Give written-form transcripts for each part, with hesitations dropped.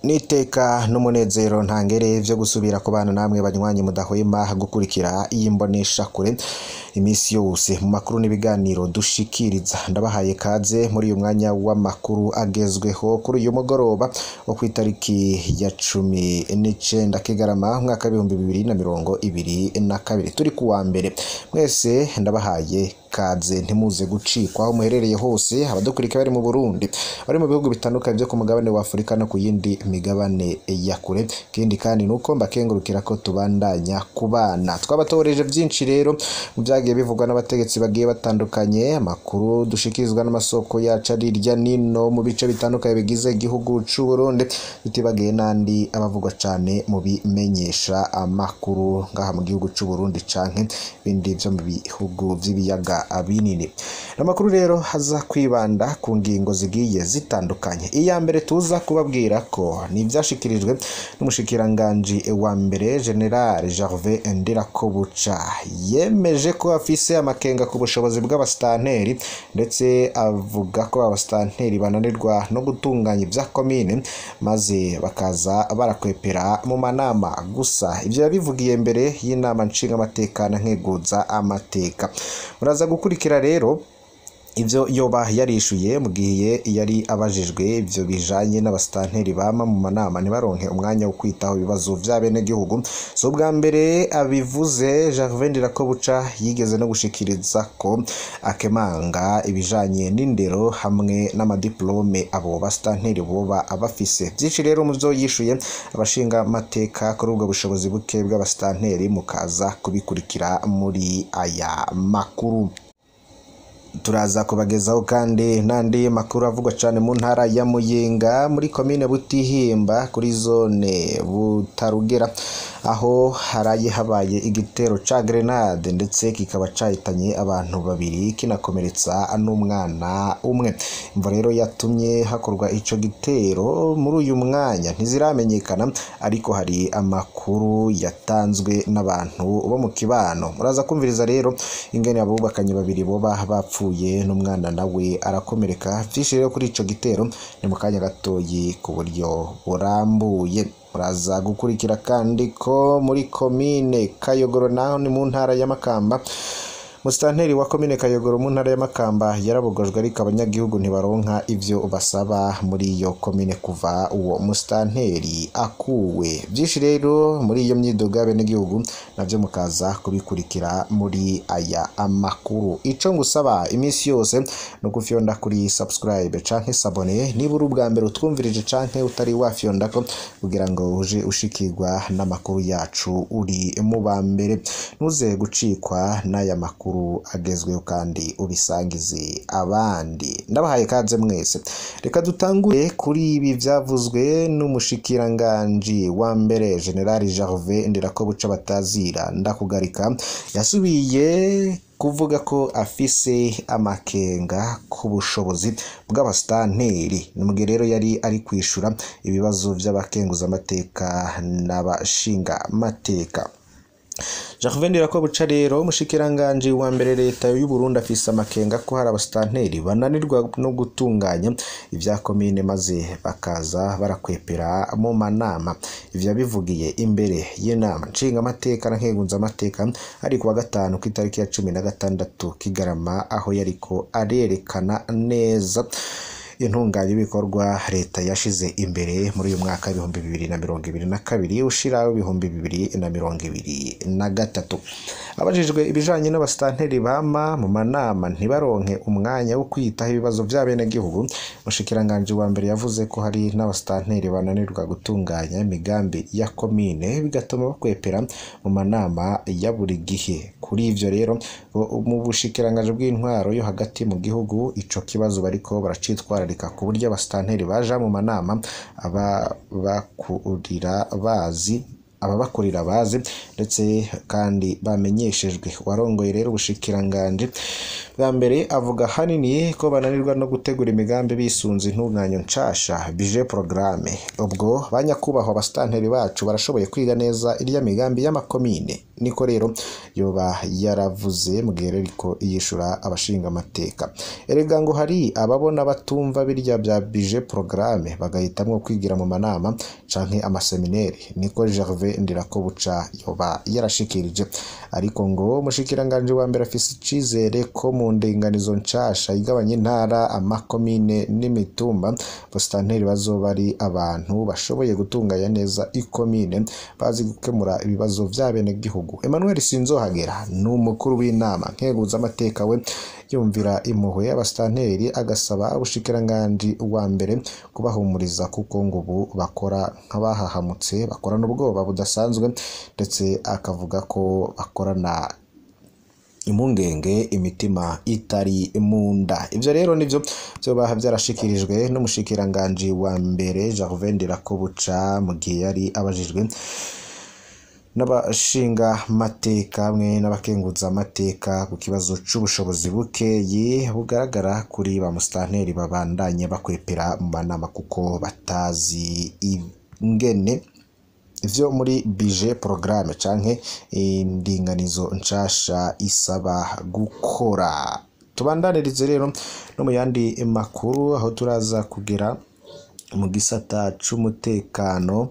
Niteka n'umunezero ntangere vyo gusubira kubana namwe banywanyi mudahwema gukurikira iyi mbonesha kure imisi yose mu makuru n'ibiganiro dushikiriza. Ndabahaye kaze muri uyu mwanya w'amakuru agezweho kuri uyu mugoroba wo kw'itariki ya 19 Kigarama umwaka 2022, turi kuwa mbere. Mwese ndabahaye kaze, ntimuze gucikwa aho muherereye hose, abadukurikira bari mu Burundi, bari mu bihugu bitandukanye vyo ku mugabane wa Afurika no ku yindi migabane ya kure. Ikindi kandi nuko mbakengurukira ko tubandanya kubana, twabatoreje vyinshi rero mu vyagiye bivugwa n'abategetsi bagiye batandukanye, amakuru dushikirizwa n'amasoko yacu ari hirya nino mu bice bitandukanye bigize igihugu c'u Burundi, tutibagiye n'andi abavugwa cane mu bimenyesha amakuru ngaha mu gihugu c'u Burundi canke bindi vyo mu bihugu vy'ibiyaga binini. Amakuru rero haza kwibanda ku ngingo zigiye zitandukanye. Iya mbere tuza kubabwira ko ni ivyashikirijwe n'umushikiranganji wa mbere General Gervais Ndirakobuca, yemeje ko afise amakenga ku bushobozi bw'abastanteri, ndetse avuga ko abastanteri bananirwa no gutunganya ivya komine maze bakaza barakwepera mu manama gusa. Ivyo yabivugiye mbere y'inama nshingamateka na nkeguza amateka. Muraza gukurikira rero ivyo yoba yarishuye mu gihe yari abajijwe ivyo bijanye n'abastanteri bama mu manama ntibaronke umwanya wo kwitaho ibibazo vy'abenegihugu. So bwa mbere abivuze, Gervais Ndirakobuca yigeze no gushikiriza ko akemanga ibijanye n'indero hamwe n'amadiplome abo bastanteri boba abafise. Vyinshi rero mu vyo yishuye abashinga amateka kuri ubwo bushobozi buke bw'abastanteri, mukaza kubikurikira muri aya makuru. Turaza kubagezaho kandi n'andi makuru avugwa cane mu ntara ya Muyinga muri komine Butihimba kuri zone Butarugera, aho haraye habaye igitero ca grenade ndetse kikaba cahitanye abantu babiri kinakomeretsa n'umwana umwe. Imvo rero yatumye hakorwa ico gitero muri uyu mwanya ntiziramenyekana, ariko hari amakuru yatanzwe n'abantu bo mu kibano. Muraza kumviriza rero ingene abubakanye babiri boba bapfuye n'umwana nawe arakomereka. Vyinshi rero kuri ico gitero ni mu kanya gatoyi ku buryo burambuye. Muraza gukurikira kandi ko muri komine Kayogoro naho ni mu ntara ya Makamba, musitanteri wa komine Kayogoro mu ntara ya Makamba yarabogojwe, ariko abanyagihugu ntibaronka ivyo basaba muri iyo komine kuva uwo musitanteri akuwe. Vyinshi rero muri iyo myidogo y'abenegihugu navyo mukaza kubikurikira muri aya amakuru. Ico ngusaba imisi yose no gufyonda kuri subscribe canke s'abonner niba uri ubwa mbere utwumvirije canke utari wafyondako, kugira ngo uje ushikirwa n'amakuru yacu uri mu ba mbere. Ntuze gucikwa n'aya makuru agezweho kandi ubisangize abandi. Ndabahaye kaze mwese. Reka dutangure kuri ibi vyavuzwe n'umushikiranganji wa mbere General Gervais Ndirakobuca batazira ndakugarika. Yasubiye kuvuga ko afise amakenga ku bushobozi bw'abastanteri. Ni mugihe rero yari ari kwishura ibibazo vy'abakenguza amateka n'abashinga amateka. Gervais Ndirakobuca rero umushikiranganji wa mbere leta y'u Burundi afise amakenga ko hari abastanteri bananirwa no gutunganya ivya komine maze bakaza barakwepera mu manama. Ivyo yabivugiye imbere y'inama nshinga amateka na nkegunza amateka ari kuwa gatanu kw'itariki ya 16 Kigarama, aho yariko arerekana neza intunganya ibikorwa leta yashize imbere muri uyu mwaka 2022 ushira 2023. Abajijwe ibijanye n'abastanteri bama mu manama ntibaronke umwanya wo kwitaho ibibazo vy'abenegihugu, umushikiranganji wa mbere yavuze ko hari n'abastanteri bananirwa gutunganya imigambi ya komine bigatuma bakwepera mu manama ya buri gihe. Kuri ivyo rero mu bushikiranganji bw'intwaro yo hagati mu gihugu ico kibazo bariko baracitwararika ku buryo abastanteri baja mu manama ababakurira bazi ndetse kandi bamenyeshejwe. Warongoye rero ubushikiranganje bwa mbere avuga hanini ko bananirwa no gutegura imigambi bisunze intunganyo nshasha budget programme. Ubwo banyakubahwa abastanteri bacu barashoboye kwiga neza irya migambi y'amakomine. Niko rero yoba yaravuze mu gihe ariko yishura abashinga amateka. Erega ngo hari ababona batumva birya bya budget programme bagahitamwo kwigira mu manama canke amasemineri, niko Gervais Ndirakobuca yoba yarashikirije. Ariko ngo umushikiranganje wa mbere afise icizere ko mu ndinganizo nshasha igabanya intara, amakomine n'imitumba, abasitanteri bazoba ari abantu bashoboye gutunganya neza ikomine, bazi gukemura ibibazo vy'abenegihugu. Emmanuel Sinzohagera ni umukuru w'inama nkeguzamateka, we yumvira impuhwe y'abasitanteri, agasaba ubushikiranganji wa mbere kubahumuriza kuko ngo ubu bakora nk'abahahamutse, bakorana ubwoba budasanzwe, ndetse akavuga ko bakorana impungenge imitima itari mu nda. Ivyo rero nivyo vyoba vyarashikirijwe n'umushikiranganji wa mbere Gervais Ndirakobuca mu gihe yari abajijwe n'abashinga mateka hamwe n'abakenguza amateka ku kibazo c'ubushobozi bukeyi bugaragara kuri ba musitanteri babandanye bakwepera mu manama kuko batazi ingene ivyo muri budget programme canke indinganizo nshasha isaba gukora. Tubandanirize rero no mu yandi makuru, aho turaza kugera mu gisata c'umutekano.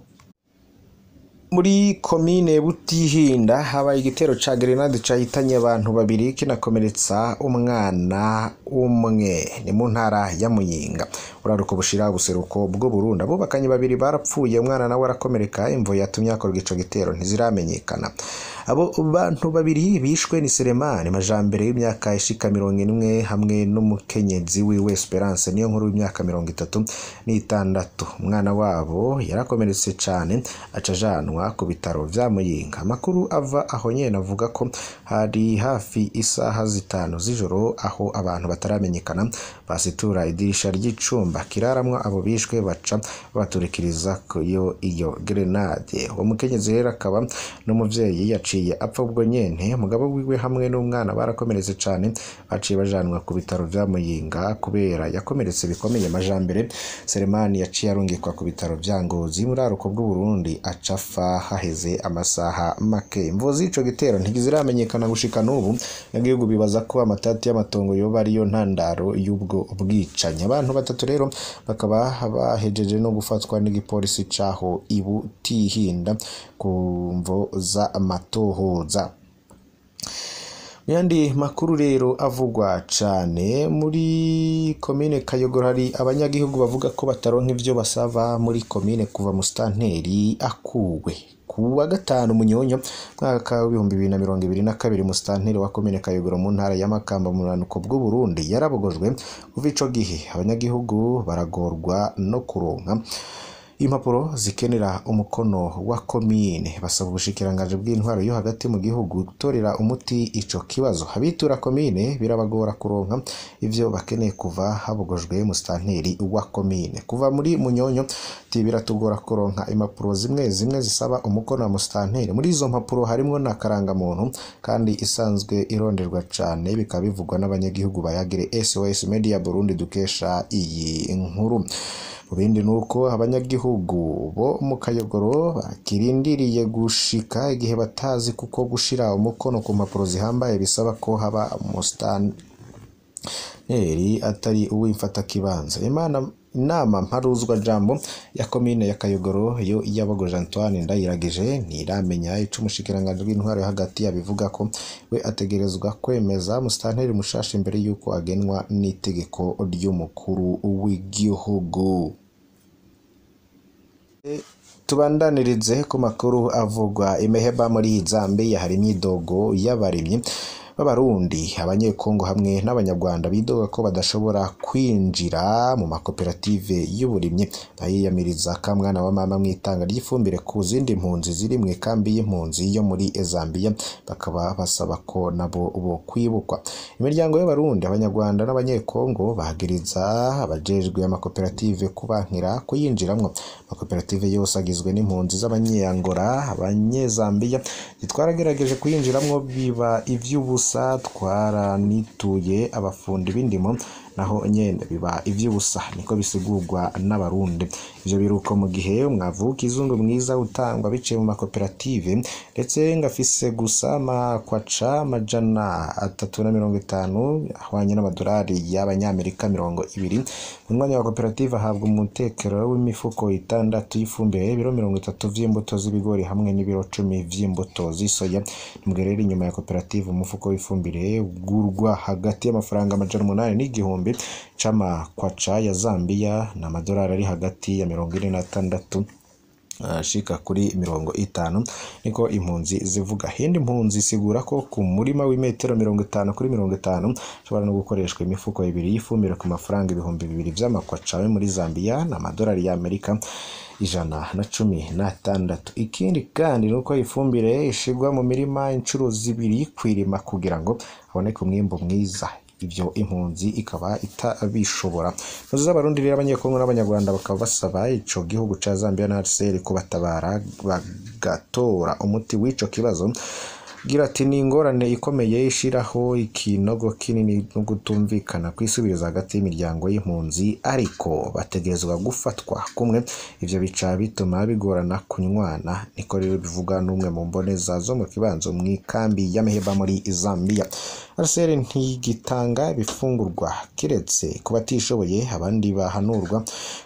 Muri komine Butihinda habaye igitero ca grenade cahitanye abantu babiri kinakomeretsa umwana umwe, ni mu ntara ya Muyinga. Uraruko bushira ubuseruko bw'u Burundi, abubakanye babiri barapfuye, umwana nawe arakomereka. Imvo yatumye hakorwa ico gitero ntiziramenyekana. Abo bantu babiri bishwe ni Selemani Majambere w'imyaka ishika 40 hamwe n'umukenyezi wiwe Esperance niyo nkuru w'imyaka 36. Umwana wabo yarakomeretse cane acajanwa ku bitaro vya Muyinga. Amakuru ava aho nyene avuga ko hari hafi isaha 5 z'ijoro aho abantu bataramenyekana basitura idirisha ry'icumba kiraramwo abo bishwe, baca baturikiriza yo iyo grenade. Uwo mukenyezi rero akaba n'umuvyeyi yaciye apfa ubwo nyene. Umugabo wiwe hamwe n'umwana barakomeretse cane, baciye bajanwa ku bitaro vya Muyinga kubera yakomeretse bikomeye. Majambere Selemani yaciye arungikwa ku bitaro vya Ngozi muri aruko bw'u Burundi, acafa haheze amasaha make. Imvo z'ico gitero ntiziramenyekana gushika n'ubu. Abanyagihugu bibaza ko amatati y'amatongo yoba ariyo ntandaro y'ubwo bwicanyi. Abantu batatu rero bakaba bahejeje no gufatwa n'igipolisi caho Ibutihinda ku mvo z'amatohoza. Mu yandi makuru rero avugwa cane muri komine Kayogoro, hari abanyagihugu bavuga ko bataronka ivyo basaba muri komine kuva musitanteri akuwe. Ku wa gatanu Munyonyo mwaka w'ibihumbi 2022, musitanteri wa komine Kayogoro mu ntara ya Makamba mu buranuko bw'u Burundi yarabogojwe. Kuva ico gihe abanyagihugu baragorwa no kuronka impapuro zikenera umukono wa komine, basaba ubushikiranganji bw'intwaro yo hagati mu gihugu gutorera umuti ico kibazo. Abitura komine birabagora kuronka ivyo bakeneye kuva habogojwe musitanteri wa komine. Kuva muri Munyonyo biratugora kuronka impapuro zimwe zimwe zisaba umukono wa musitanteri. Muri izo mpapuro harimwo na karangamuntu kandi isanzwe ironderwa cane, bikaba bivugwa n'abanyagihugu bayagire SOS Media Burundi dukesha iyi nkuru. Mu bindi nuko abanyagihugu bo mu Kayogoro bakirindiriye gushika igihe batazi, kuko gushira umukono ku mpapuro zihambaye bisaba ko haba musitanteri atari uw'imfatakibanza. Inama mparuzwa jambo ya komine ya Kayogoro yo yabogoje Antoine Ndayiragije ntiramenya ico umushikiranganji bw'intwaro yo hagati yabivuga ko we ategerezwa kwemeza musitanteri mushasha imbere yuko agenwa n'itegeko ry'umukuru w'igihugu. Tubandanirize ku makuru avugwa imeheba muri Zambia. Hari imyidogo y'abarimyi b'Abarundi, Abanyekongo hamwe n'Abanyarwanda bidoga ko badashobora kwinjira mu makoperative y'uburimyi. Bayiyamiriza kamwana wa mama mw'itanga ry'ifumbire ku zindi mpunzi ziri mu ikambi y'impunzi yo muri Zambia, bakaba basaba ko nabo bo kwibukwa. Imiryango y'Abarundi, Abanyarwanda n'Abanyekongo bahagiriza abajejwe amakoperative kubankira kuyinjiramwo. Amakoperative yose agizwe n'impunzi z'Abanyangora, Abanyezambiya, twarageregeje kuyinjiramwo biba ivy'ubusa. ivy'ubusa, twaranituye abafundi b'indimo naho nyene biba ivy'ubusa, niko bisigurwa n'Abarundi. Ivyo biruko mu gihe umwavu w'ikizungu mwiza utangwa biciye mu makoperative, ndetse ngafise gusa amakwaca 350 ahwanye n'amadolari y'abanyamerika 20. Mu mwanya wa koperative ahabwa umutekero w'imifuko 6 y'ifumbire, ibiro 30 vy'imbuto z'ibigori hamwe n'ibiro 10 vy'imbuto z'isoya. Mu gihe rero inyuma ya koperative umufuko w'ifumbire ugurwa hagati y'amafaranga 800 n'igihumbi c'amakwaca ya Zambia n'amadolari ari hagati ya 46 ashika kuri 50, niko impunzi zivuga. Hindi impunzi isigura ko ku murima w'imetero 50 kuri 50 ushobora no gukoreshwa imifuko 2 y'ifumbire ku mafaranga 2000 vy'amakwaca yo muri Zambia n'amadolari ya Amerika 116. Ikindi kandi nuko ifumbire ishigwa mu mirima incuro 2 kwirima kugira ngo haboneke umwimbu mwiza. Ivyo impunzi ikaba itabishobora. Impunzi z'Abarundi rero, Abanyekongo n'Abanyarwanda bakaba basaba ico gihugu ca Zambia na HCR kubatabara bagatora umuti w'ico kibazo. Gira ati ni ingorane ikomeye ishiraho ikinogo kinini no gutumvikana kwisubiriza hagati y'imiryango y'impunzi, ariko bategerezwa gufatwa kumwe. Ivyo bica bituma bigorana kunywana, niko rero bivuga n'umwe mu mboneza zo mu kibanzo mw'ikambi ya Meheba muri Zambia. HCR ntigitanga ibifungurwa kiretse ku batishoboye, abandi bahanurwa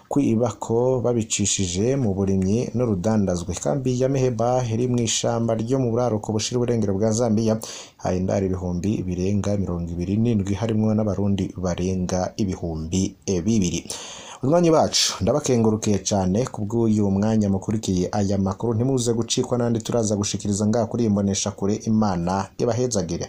kwibako babicishije mu burimyi n'urudandazwa. Ikambi ya Meheba iri mw'ishamba ryo mu buraruko bushira uburengero bwa Zambia, haye indaro ibihumbi birenga 27 harimwo n'Abarundi barenga 2000. Umwanya bacu ndabakengurukiye cyane kubw'uyu mwanya mukurikiye aya makuru, ntimuze gucikwa n'andi turaza gushikiriza ngaha kuri imbonesha kure. Imana ibahezagire.